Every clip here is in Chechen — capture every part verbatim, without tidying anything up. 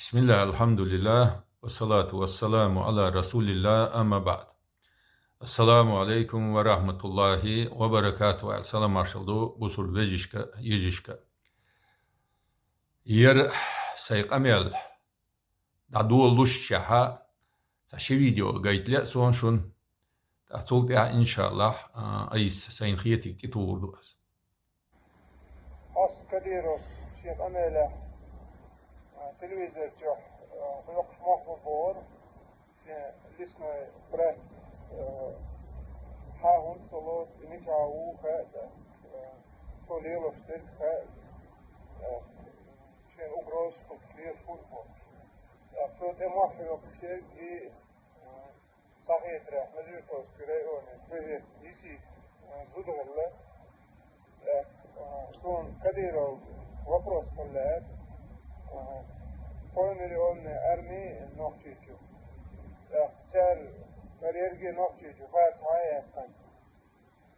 بسم الله، الحمد لله، والصلاة والسلام على رسول الله، أما بعد. السلام عليكم ورحمة الله وبركاته. Аьлла салам маршал ду бусалба вежарашка, йижарашка. Ер сай къамел дӀадолалуш чехьа цхьа ши видео гайта лаьа суна шуна. ТӀаккха цул тӀехьа, иншааллахӀ, а, айса сайна хетиг тӀетухур ду ас. Хьаьса Кадыровс шен къамелехь, а, телевизор чохь, а, боккхуш мохь бу бохура, шен лесной брат, а, хьан хӀунда ца лоцу, и мичахь ву хаьа, а, цо лелош дерг хаьа, а, шен угрозаш кхуьссуш лелаш хӀунда бохуш. ТӀаккха цо тӀе мохь хьоькхуш ерг и, а, схьахетарехь, Межиритовский районе префект Исит, а, зуда хилла. ТӀаккха, а, суна Кадыровга вопрос хилла аьлла, а, полмиллионная арми Нохчийчу. ТӀаккха цара, цара ерриге Нохчийчу, харц хьан яьккхина?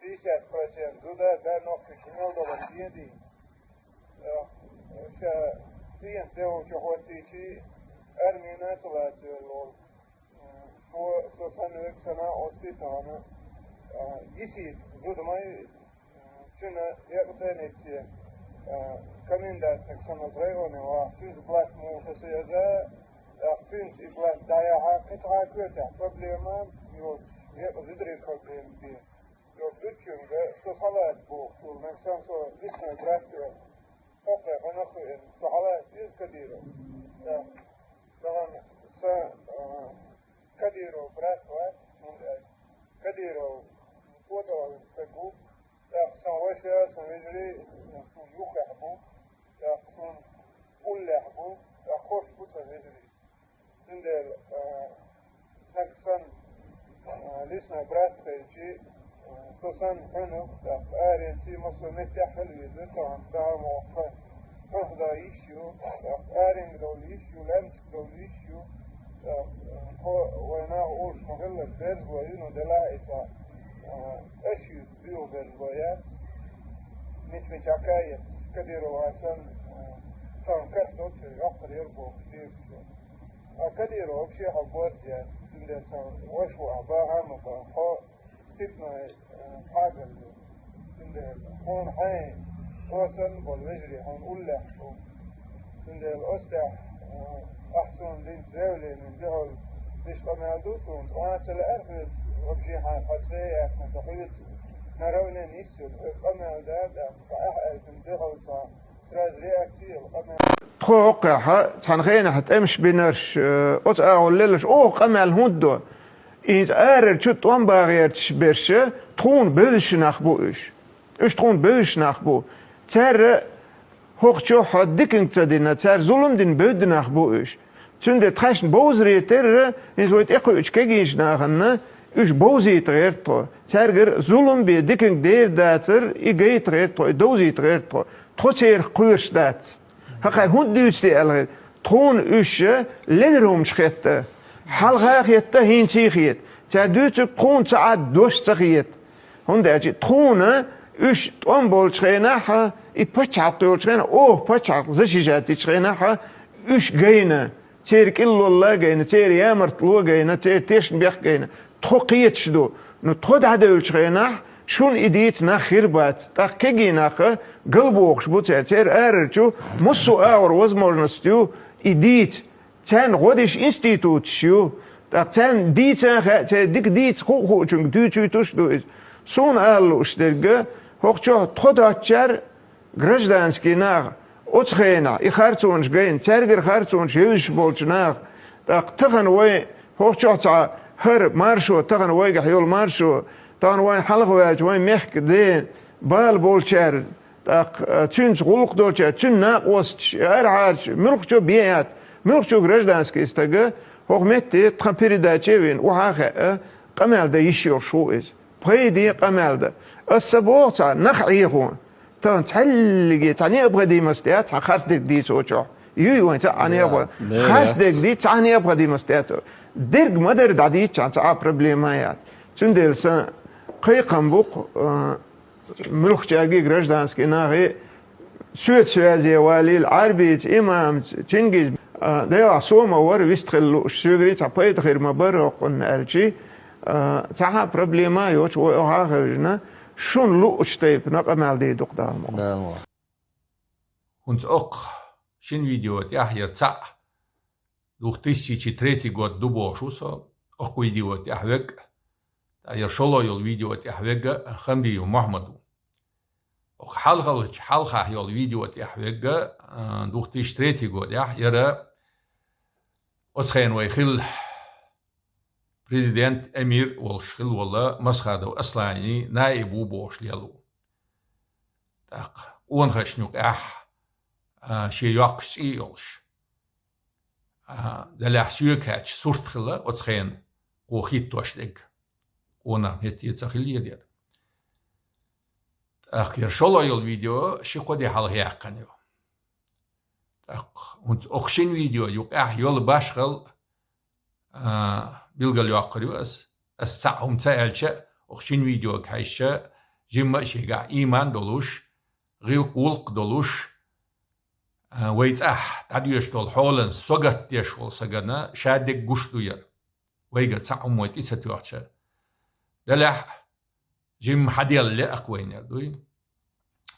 Пятьдесят процент зуда бен Нохчийчу мел долу ден дийна. ТӀаккха ша пенат тӀехула чу хӀоттийчи, армина ца лацавелла волу. Со, со санна верг, сан накъостий тахана, а, Исит зуда ма ю иза. Цуьнан екъа цӀеницце, а, комендантниг санна оцу районе ваха, цуьнца блат муха сан яза, тӀаккха цуьнца и блат дӀаяхьа, кхин цхьа а коьртехь проблема йоцуш, екъа зударийн проблема бен. Йо, зудчуьнга со схьалаца боху, цул нагахь санна со лесной брат ваьлла. ХӀокху гӀанах а веана, со хьалаца иза Кадыров. Да. Тахана сан, а, Кадыров брат вац, хӀунда аьлча Кадыров кхеталгӀа стаг ву, тӀаккха сан ваша, сан вежарий суна юххехь бу, тӀаккха суна уллехь бу, тӀаккха хӀорш бу сан вежарий. Цундела, а, нагахь санна, а, лесной брат хилчи, а, со санна хьуьнах, тӀаккха аренчи, массо а меттехь хила веза, тахана дӀа а ма воккха. Хьуьнах дан йиш ю, тӀаккха аренга довла йиш ю, лаьмнашка довла йиш ю, тӀаккха, а, хьо вайн наха олуш ма-хиллара, берзалой ю, но делахь а и цхьа, а, аш ю, буьйху берзалой яц. Мича-мича кхаьчча, Кадыров санна, а, тахана карахь долчуьра йоккхур яра бохуш дийраш ю. А Кадыров вообще хьо борз яц, цундела сан ваша ву ахь бахьа а ма бан, хьо степной, э, хьагал ю. Цундела хьуна хьайн, хьо санна болу вежарий хьуна уллехь бу. Цундела оцу тӀехь, э, ахь суна динчу заявленин дуьхьал деш къамел ду суна, цкъа а ца лаьара хьоьца, вообще хьан цхьа цӀе а яьккхина ца хьоьца, наравне нисъелла, хьоьга къамел дан а даьккхина, цхьа ахь аьллачун дуьхьал цхьа Тхо хӀокхехь цхьана хенахь тӀемаш бинарш, э, оцу агӀор лелаш, оха къамел хӀунда до? ХӀинца арарчу тӀом багӀерчаш берш тхуна бевзаш нах бу уьш. Уьш тхуна бевзаш нах бу. Цаьрга хӀокху чохь диканиг ца дина, цара зулам дина бевдда нах бу уьш. Цундела тхаьшна бовзаре терра, хӀинца вай тӀекхуьучу кегийчу нахана уьш бовзийта гӀерта тхо. Цаьргара зулам бен диканиг дер дацара, и гайта гӀерта тхо, и довзийта гӀерта тхо. Тхо церах кхоьруш дац. ХӀокхара хӀунда дуьйцу те аьлла хета? Тхуна уьш ледара хӀуманаш хетта. Хьалха а хетта, хӀинца а хета. Цара дуьйцург тхуна ца Ӏад дош ца хета. ХӀунда аьлча тхуна уьш тӀом болчу хенахь, и пачхьалкх йолчу хенахь, оха пачхьалкх защищать дечу хенахь, уьш гайна, церан кӀиллолла гайна, церан ямартло гайна, церан тешнабехк гайна. Тхо кхеташ ду. Ну, тхо дӀадевллачу хенахь, шуна и дийца нах хир бац. ТӀаккха кегий нах галбохуш бу цара. Церан арарчу массо а агӀор возможность ю и дийца. Царна гӀо деш институташ ю. ТӀаккха царна дийца а хаьа, церан дика дийца хуу-хуучуьнга дуьйцуьйтуш а ду иза. Суна ала лууш дерг, хӀокху чохь тхо доцучара гражданский наха, оцу хенахь и харцонаш гайна, цаьргара харцонаш евзаш болчу наха, тӀаккха тахана вай хӀокху чохь цхьа хӀара маршо, тахана вайгахь йолу маршо, тахана вайн хьалха ваьлча вайн мехкан ден бала болчара, тӀаккха, а, цуьнца гӀуллакх долчара, цуьнан накъосташ, арахьарча, муьлххачо бен яц, муьлххачо гражданский стага, хӀокху метте тхан передаче а вина, охьа а хаьа, къамел дан йиш йолуш ву иза. Пайде къамел дан. Аса боху цхьа нах Ӏехо. Тахана цхьаьллиге цхьа необходимость яц цхьа харц дерг дийцочохь. Юй вайн цхьа а необходимость. Харц дерг дийца цхьа а необходимость яц. Дерг ма-дарра дӀадийцчахьана цхьа а проблема яц. Цундела сан кхайкхам бу-кх, а, муьлххачаьрга гражданский нахе, соьца связе валийла, Ӏарбица, имамца, Чингиз, А, делахь, со ма вара вистхила лууш, соьгара цхьа пайда хир ма бара, хӀокхунна аьлча, а, цхьа а проблема а йоцуш, вай оха а хевшина, шуна луучу тайпана къамел дийр ду-кх Дала мукъ лахь. Дала мукъ лахь. ХӀинца окху шина видео тӀехь яра цхьаъ, две тысячи третий год ду бохуш ву со, окху видео тӀехь верг а, ткъа яра шолгӀа йолу видео тӀехь верг а Хамбиев Мохьмад ву. Окху хьалхалчу хьалхахь йолу видео тӀехь верг а, а, две тысячи третий годехь яра оцу хенахь вай хилла президент, эмир волуш хилла волу Масхадов Асланан наиб ву бохуш лелла ву. ТӀаккха къонахашна юкъехь, а, шен йоккхуш цӀий а йолуш. А, делахь соьга хаьттича сурт хилла оцу хенахь кхо хӀиттош дерг. Къонах хӀетте а ца хиллера яра. ТӀаккха яра шолгӀа йолу видео ши-кхо де хьалха яьккхина ю. ТӀаккха хӀинца окху шина видео юкъехь йолу башхалла, а, билгалйоккхур ю ас. Ас цхьаъ хӀума ца аьлча а, окху шина видеога хьаьжча, жимма а шегахь ийман долуш, гӀиллакх-гӀуллакх долуш, а, вай цӀахь дӀадоьдуш долу хьолан сагатдеш волу сагана ша дерг гуш ду яра. Вайгара цхьа а хӀума вай тӀе ца тоьхча. Делахь а, жимма хьаделла лаьа-кх вайна яра, дуй.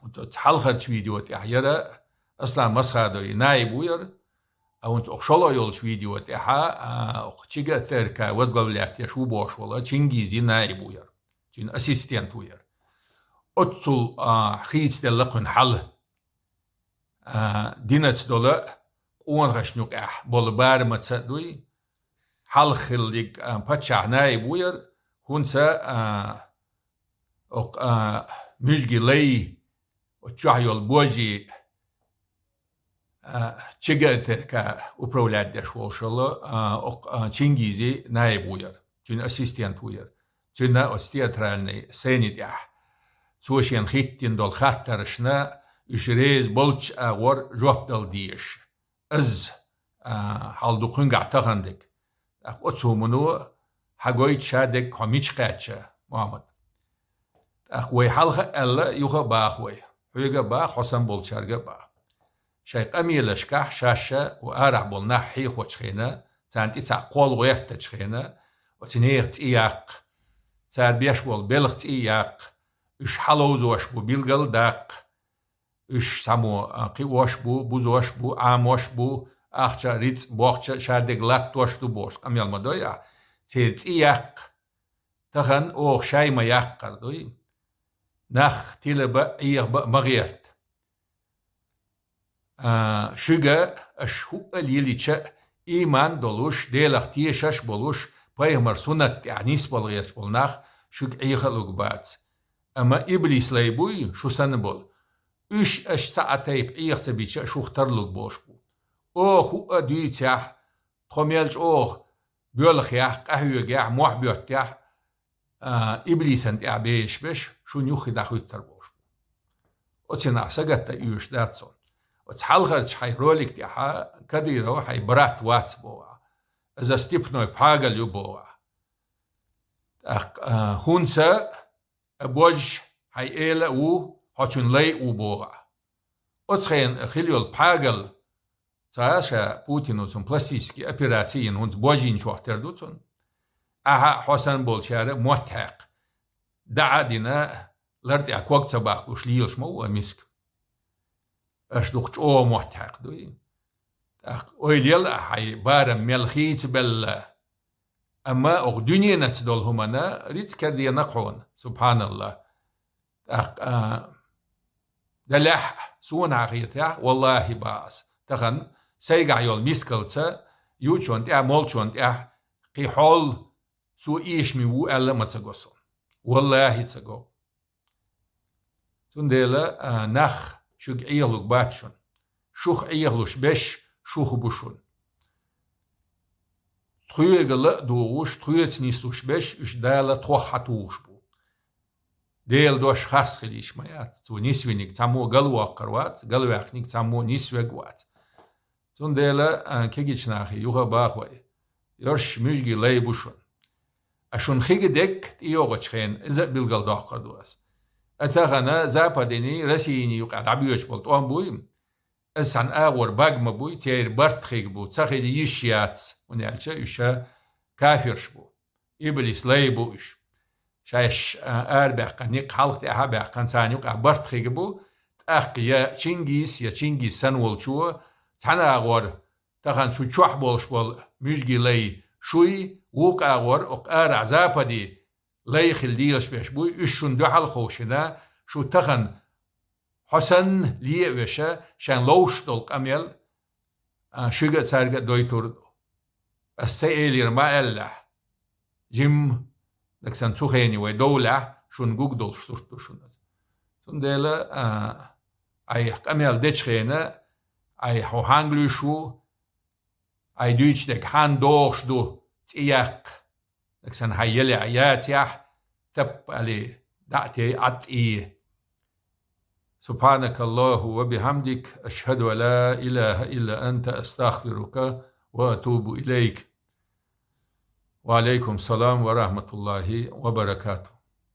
Оцу хьалхарчу видео тӀехь яра Аслан Масхадовн наиб ву яра, а хӀинца окху шолгӀа йолчу видео тӀехь, а, окху ЧГТРК возглавлять деш ву бохуш волу Чингизан наиб ву яра. Цуьнан ассистент ву яра. Оццул, а, хийцаделла кхуьнан хьал. А, динаца долу а, къонахашна юкъехь болу барамаца а дуй, хьалха хилларг, а, паччахьан наиб ву яра, хӀинца, а, окху, а, муьжгийн лай, оцу чохь йолу божий, а, ЧГТРК управлять деш волуш волу, а, окху, а, Чингизан наиб ву яра, цуьнан ассистент ву яра. Цуьнан оцу театральный сцени тӀехь. Цо шена хӀиттина долу хаттаршна уьш реза болчу агӀор жоп дала дезаш. Ас, а, хьал ду кхуьнгахь тахана дерг. ТӀаккха оцу хӀумано хьагойту ша дерг хьо мича кхаьчча, Мохьмад. ТӀаккха вай хьалха а аьлла, юха а боху вай. Хьоьга а боху, хьо санна болчаьрга а боху. Шайн къамелашкахь шаьш а, кху арахь болу нах хьехочу хенахь, царна тӀе цхьаъ кхолла гӀертачу хенахь, оцу нехан цӀий яккха. Цара беш болу белхан цӀий яккха. Уьш хьаловзош бу, билгал а даккха. Уьш цхьаммо, а, кхиош бу, бузош бу, Ӏамош бу, ахча, рицкъ, бохча ша дерг латтош ду бохуш къамел ма дой ахь. Церан цӀий яккха. Тахана оха шай ма яккхара дуй. Нах тилаба а, Ӏеха ба а ма гӀерта. А, шуьга аша хӀуъа а лелийча а, ийман долуш, Делах тешаш а болуш, пайхамар суннат тӀехь нисбала гӀерташ болу нах шуьга Ӏеха а луг бац. Амма иблис лай буй, шу санна болу. Уьш аша цхьа а тайпа Ӏеха ца бича а шух тарлуг болуш бу. Оха хӀуъа а дуьйцехь, тхо мел чӀогӀа боьлхехь, къахьоьгехь, мохь боьттехь, а, иблисан тӀехь бежаш беш, шуна юххе дӀахуьттар болуш бу. Оцу нах сагатдан оьшуш дац суна. Оцу хьалхарчу хьайн ролик тӀехьа Кадырова хьайн брат вац боху ахь. Иза степной пхьагал ю боху ахь. ТӀаккха, а, хӀунца а божаш хьайн эла а ву, хьо цуьнан лай а ву боху ахь. Оцу хенахь хилла йолу пхьагал, ца ша Путино цунна пластический операци йина, хӀунца божийначех тера ду цунна. Ахьа а хьо санна болчара а мотт хьаькхна, даӀа а дина, лар тӀехь ког ца баккхалуш лелаш ма ву а миска. Аша дукха чӀогӀа мотт хьаькхна дуй. ТӀаккха ойла ел а хьайн барам мел хийцабелла. Амма окху дуьненаца долу хӀуманна рицкъ кара дена-кх хьуна, субханаллахӀ. ТӀаккха, а, делахь а, суна хьан хетарехь, валлахӀи, баха ас, тахана сайгахь йолу мискалца, юучунна тӀехь, молчунна тӀехь, кхин хьол со эшаме ву аьлла а ма ца го суна. ВаллахӀи, ца го. Цундела, а, нах шуьга Ӏехалуг бац шуна. Шух Ӏехалуш беш шух бу шуна. Тхоьгала а дугӀуш, тхоьца нислуш беш, уьш Дала тхох хьатухуш бу. Делан дош харц хила йиш ма яц. Цо нисвиниг цхьаммо галвоккхур вац, галваьккхиниг цхьаммо нисвег вац. Цундела, а, кегийчу нахе юха а боху вай: йорш муьжгийн лай бу шуна. А шуна хига дерг тӀейогӀучу хенахь иза а билгалдоккхур ду ас. А тахана Западений, Россиний юкъахь дӀабоьдуш болу тӀом буй, Из цхьана агӀор бага ма буй, церан барт хиг бу, ца хила йиш яц, хӀунда аьлча уьш кафирш бу. Иблис лай бу уьш. Шаьш, а, арабаьккхина, никъ хьалха тӀехьа а баьккхина, царна юкъахь барт хиг бу, тӀаккха я Чингис, я Чингис санна волчо, цхьана агӀор тахан цу чохь болуш болу муьжгийн лай шуй, вукху агӀор окху арахь западе лай хила дезаш берш буй, уьш шуна дуьхьал ховшина, шу тахан хьо санна ле а веша, шайн ловш долу къамел, а, шуьга а цаьрга а дойтур ду. Ас ца элира ма аьллехь, жимма, дагсан цу хене вай довлехь, шуна гуг долуш сурт ду шуна. Цундела, а, айхьа къамел дечу хена, айхьа хьо хьанга луьйш ву, Ай дуьйцу дерг хьан догӀуш ду, цӀе яккха. Дагсан хьан елехь яцехь, таппа али, дӀа а тей, Ӏад тӀе. سبحانك اللهم وبحمدك، أشهد أن لا إله إلا أنت، أستغفرك وأتوب إليك. وعليكم السلام ورحمة الله وبركاته.